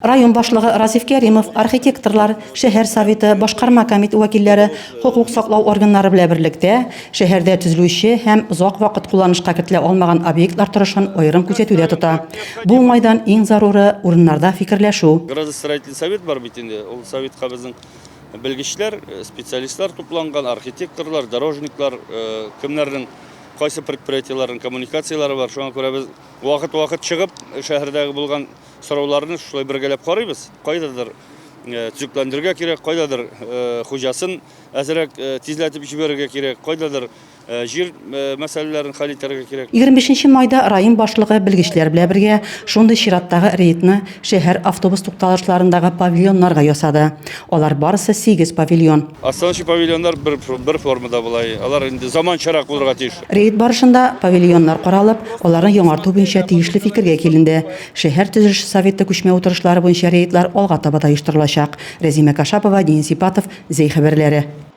Район башлыгы Разиф Кәримов, архитекторлар, шәһәр советы, башкарма комит вәкилләре, хокук саклау органнары белән берлектә шәһәрдә төзелүче һәм озак вакыт кулланышка кертелә алмаган объектлар торышын аерым күзәтүдә тота. Бу уңайдан иң заруры, урыннарда фикерләшү. Градостроительный совет бар бит инде, ул советка безнең белгечләр, специалистлар тупланган, архитекторлар, дорожниклар, кемнәрнең кайсы предприятиеләрнең коммуникацияләре бар. Шуңа күрә без вакыт-вакыт чыгып, шәһәрдәге булган Сорауларны шулай бергәләп карыйбыз. Кайдадыр төзекләндерергә кирәк, кайдадыр хуҗасын әзрәк тизләтеп җибәрергә кирәк, кайдадыр җир мәсьәләләрен хәл итәргә кирәк. 25 нче майда район башлыгы белгечләр белән бергә шундый чираттагы рейдны шәһәр автобус тукталышларындагы павильоннарга ясады. Алар барысы сигез павильон. Остановочный павильоннар бер, бер формада була. Алар инде заманчарак булырга тиеш. Рейд барышында павильоннар каралып, аларны яңарту буенча тиешле фикергә киленде. Шәһәр төзелеше советы күчмә утырышлары буенча рейдлар алга таба да оештырылачак. Рәзимә Кашапова, Денис Ипатов, Зәй хәбәрләре.